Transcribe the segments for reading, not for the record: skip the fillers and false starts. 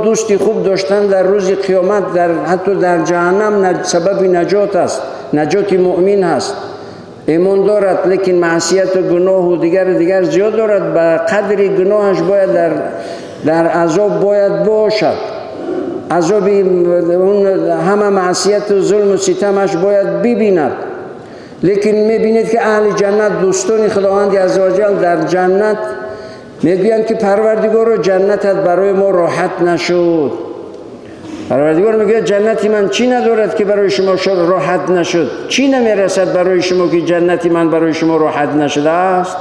дӯсти хуб доштан дар рӯзи қиёмат, дар ҳатто дар ҷаҳаннам сабаби наҷот аст, наҷоти муъмин ҳаст. Имон дорад, лекин маъсияту гуноҳу дигар зиёд дорад, ба қадри гуноҳаш бояд дар азоб бояд бошад. Азоби он ҳама маъсияту зулму ситамаш бояд бибинад. Лекин мебинед, ки аҳли ҷаннат, дӯстони Худованди аззаваҷал дар ҷаннат мегӯянд, ки Парвардигоро, ҷаннатат барои мо роҳат нашуд. Парвардигор мегӯяд: ҷаннати ман чӣ надорад, ки барои шумо роҳат нашуд? Чӣ намерасад барои шумо, ки ҷаннати ман барои шумо роҳат нашудааст?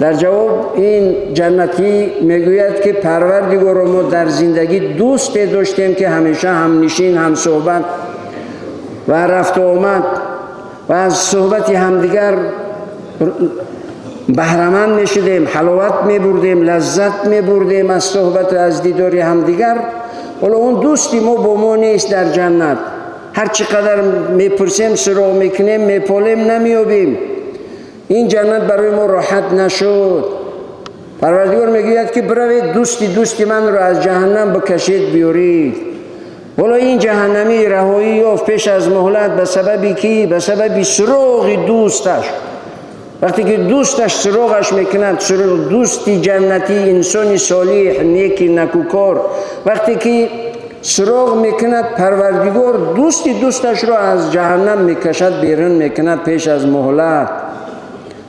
Дар ҷавоб ин ҷаннатӣ мегӯяд, ки Парвардигоро, мо дар зиндагӣ дӯсте доштем, ки ҳамеша ҳамнишин, ҳамсӯҳбат ва рафту омад ва аз суҳбати ҳамдигар баҳраманд мешудем, ҳаловат мебурдем, лаззат мебурдем аз суҳбату аз дидори ҳамдигар. Ҳоло он дӯсти мо бо мо нест дар ҷаннат. Ҳар чӣ қадар мепурсем, суроғ мекунем, меполем, намеёбем. Ин ҷаннат барои мо роҳат нашуд. Парвардигор мегӯяд, ки биравед, дӯсти дӯсти манро аз ҷаҳаннам бикашед, биёред. Ҳоло ин ҷаҳаннамӣ раҳоӣ ёфт пеш аз муҳлат. Ба сабаби кӣ? Ба сабаби суроғи дӯсташ. Вақте ки дӯсташ суроғаш мекунад, дӯсти ҷаннатӣ, инсони солиҳ, неки накӯкор, вақте ки суроғ мекунад, Парвардигор дӯсти дӯсташро аз ҷаҳаннам мекашад, берун мекунад пеш аз муҳлат.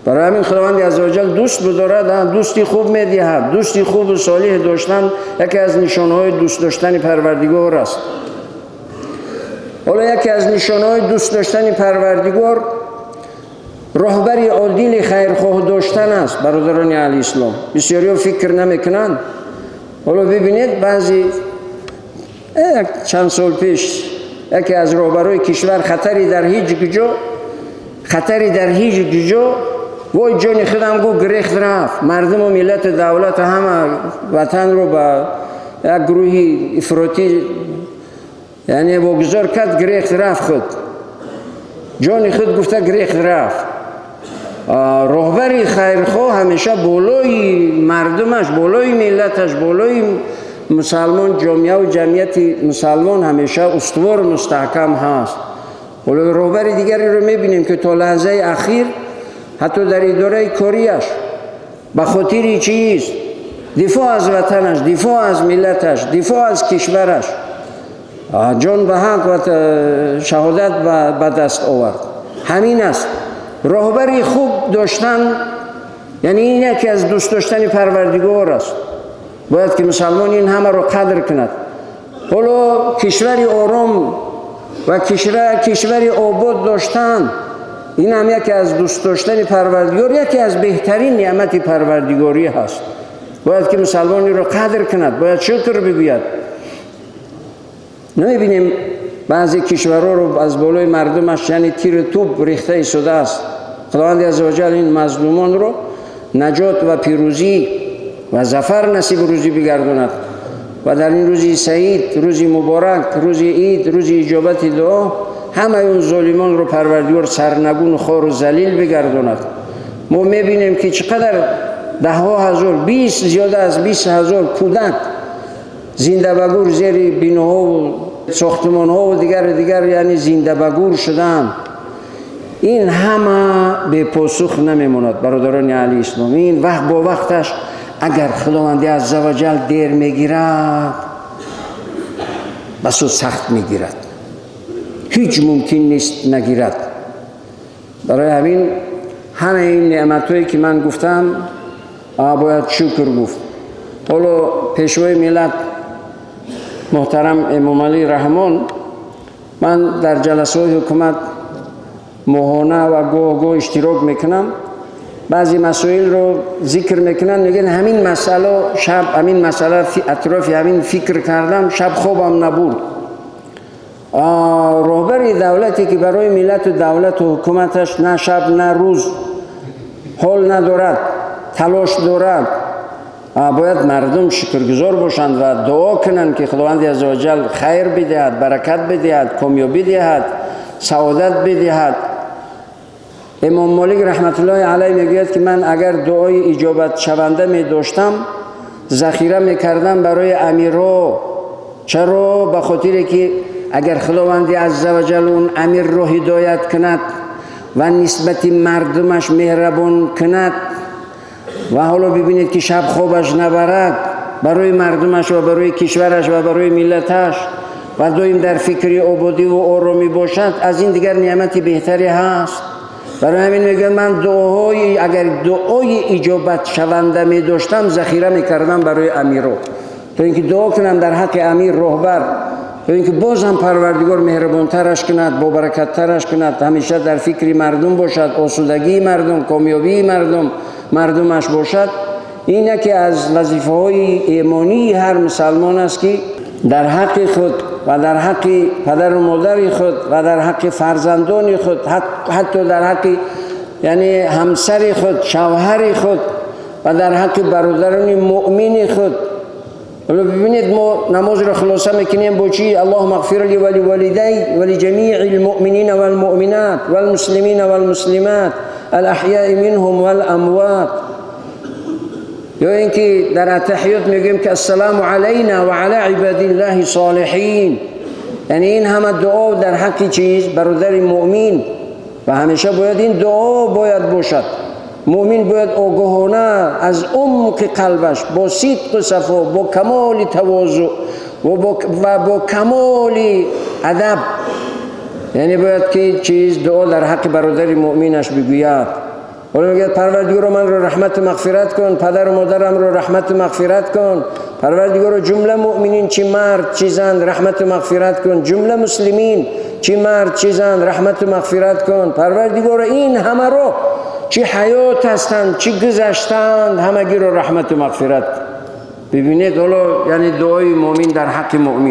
Барои ҳамин Худованди аззаваҷал дӯст бидорад, дӯсти хуб медиҳад. Дӯсти хубу солиҳ доштан яке аз нишонаҳои дӯст доштани Парвардигор аст. Ҳоло яке аз нишонаҳои дӯст доштани Парвардигор роҳбари одили хайрхоҳ доштан аст. Бародарони аҳли ислом, бисёриҳо фикр намекунанд. Ҳоло бибинед, баъзе чанд сол пеш яке аз роҳбарои кишвар хатари дар ҳеҷ куҷо, хатари дар ҳеҷ куҷо, вой ҷони худам гу, гирехт, рафт, мардуму миллату давлату ҳама ватанро ба як гурӯҳи ифротӣ, яъне, вогузор кард, гирехт, рафт, худ ҷони худ гуфта гирехт, рафт. Роҳбари хайрхоҳ ҳамеша болои мардумаш, болои миллаташ, болои мусалмон, ҷомеаву ҷамъияти мусалмон ҳамеша устувор, мустаҳкам ҳаст. Ҳоло роҳбари дигареро мебинем, ки то лаҳзаи ахир ҳатто дар идораи кориаш ба хотири чист? Дифоъ аз ватанаш, дифоъ аз миллаташ, дифоъ аз кишвараш ҷон ба ҳақ ва шаҳодат ба даст овард. Ҳамин аст роҳбари хуб доштан, яъне ин яке аз дӯст доштани Парвардигор аст. Бояд ки мусалмон ин ҳамаро қадр кунад. Ҳоло кишвари ором ва кишвари обод доштан, ин ҳам яке аз дӯст доштани Парвардигор, яке аз беҳтарин неъмати парвардигорӣ ҳаст. Бояд ки мусалмон инро қадр кунад, бояд шукр бигӯяд. Намебинем, баъзе кишварҳоро аз болои мардумаш, яъне, тиру тӯб рехта истодааст. Худованди аззаваҷал ин мазлумонро наҷот ва пирӯзӣ ва зафар насибу рӯзӣ бигардонад ва дар ин рӯзи саид, рӯзи муборак, рӯзи ид, рӯзи иҷобати дуо ҳамаи он золимонро Парвардигор сарнагуну хору залил бигардонад. Мо мебинем, ки чӣ қадар даҳҳо ҳазор, бист, зиёда аз 20 000 кӯдак зинда ба гур зери биноҳову сохтмонҳову дигару дигар, яъне, зинда ба гур шудаанд. Ин ҳама бепосух намемонад, бародарони аҳли ислом. Ин вақт бо вақташ, агар Худованди аззаваҷал дер мегирад, басо сахт мегирад, ҳеҷ мумкин нест нагирад. Барои ҳамин ҳамаи ин неъматҳое, ки ман гуфтам, бояд шукр гуфт. Ҳоло Пешвои миллат муҳтарам Эмомалӣ Раҳмон, ман дар ҷаласаҳои ҳукумат моҳона ва гоҳ гоҳ иштирок мекунам, баъзе масоилро зикр мекунанд, мегӯянд: ҳамин масъала, шаб ҳамин масъала, атрофи ҳамин фикр кардам, шаб хобам набурд. Роҳбари давлате, ки барои миллату давлату ҳукуматаш на шаб, на рӯз ҳол надорад, талош дорад, бояд мардум шукргузор бошанд ва дуо кунанд, ки Худованди аззаваҷал хайр бидиҳад, баракат бидиҳад, комёбӣ диҳад, саодат бидиҳад. Имом Молик раҳматуллоҳи алайҳ мегӯяд, ки ман агар дуои иҷобатшаванда медоштам, захира мекардам барои амирҳо. Чаро? Ба хотире ки агар Худованди азза ва ҷал он амирро ҳидоят кунад ва нисбати мардумаш меҳрабон кунад, ва ҳоло бибинед ки шаб хобаш набарад барои мардумаш ва барои кишвараш ва барои миллаташ, ва доим дар фикри ободӣ ва оромӣ бошад, аз ин дигар неъмати беҳтаре ҳаст? Барои ҳамин мегӯям, ман дуоҳои, агар дуои иҷобатшаванда медоштам, захира мекардам барои амиро, то ин ки дуо кунам дар ҳаққи амир, роҳбар, то ин ки боз ҳам Парвардигор меҳрабонтараш кунад, бобаракаттараш кунад, ҳамеша дар фикри мардум бошад, осудагии мардум, комёбии мардум, мардумаш бошад. Ин яке аз вазифаҳои имонии ҳар мусалмон аст, ки дар ҳаққи худ ва дар ҳаққи падару модари худ ва дар ҳаққи фарзандони худ, ҳатто дар ҳаққи, яъне, ҳамсари худ, шавҳари худ ва дар ҳаққи бародарони муъмини худ. Ҳоло бибинед, мо намозро хулоса мекунем бо чӣ? اللهم اغفر لي ولوالدي ولجميع المؤمنين والمؤمنات والمسلمين والمسلمات الأحياء منهم والأموات. Ё ин ки дар аттаҳиёт мегӯем ки السلام علينا وعلى عباد الله الصالحين. Яъне ин ҳама дуо дар ҳаққи чиз? Бародари муъмин. Ва ҳамеша бояд ин дуо бояд бошад. Муъмин бояд огоҳона, аз умқи қалбаш, бо сидқу сафо, бо камоли тавозӯъ ва бо камоли адаб, яъне бояд ки чиз, дуо дар ҳаққи бародари муъминаш бигӯяд. Ҳоло мегӯяд: Парвардигоро, манро раҳмату мағфират кун, падару модарамро раҳмату мағфират кун, Парвардигоро, ҷумла муъминин, чи мард, чи зан, раҳмату мағфират кун, ҷумла муслимин, чи мард, чи зан, раҳмату мағфират кун, Парвардигоро, ин ҳамаро, чи ҳаёт ҳастанд, чӣ гузаштаанд, ҳамагиро раҳмату мағфират. Бибинед ҳоло, яъне дуои муъмин дар ҳаққи муъмин.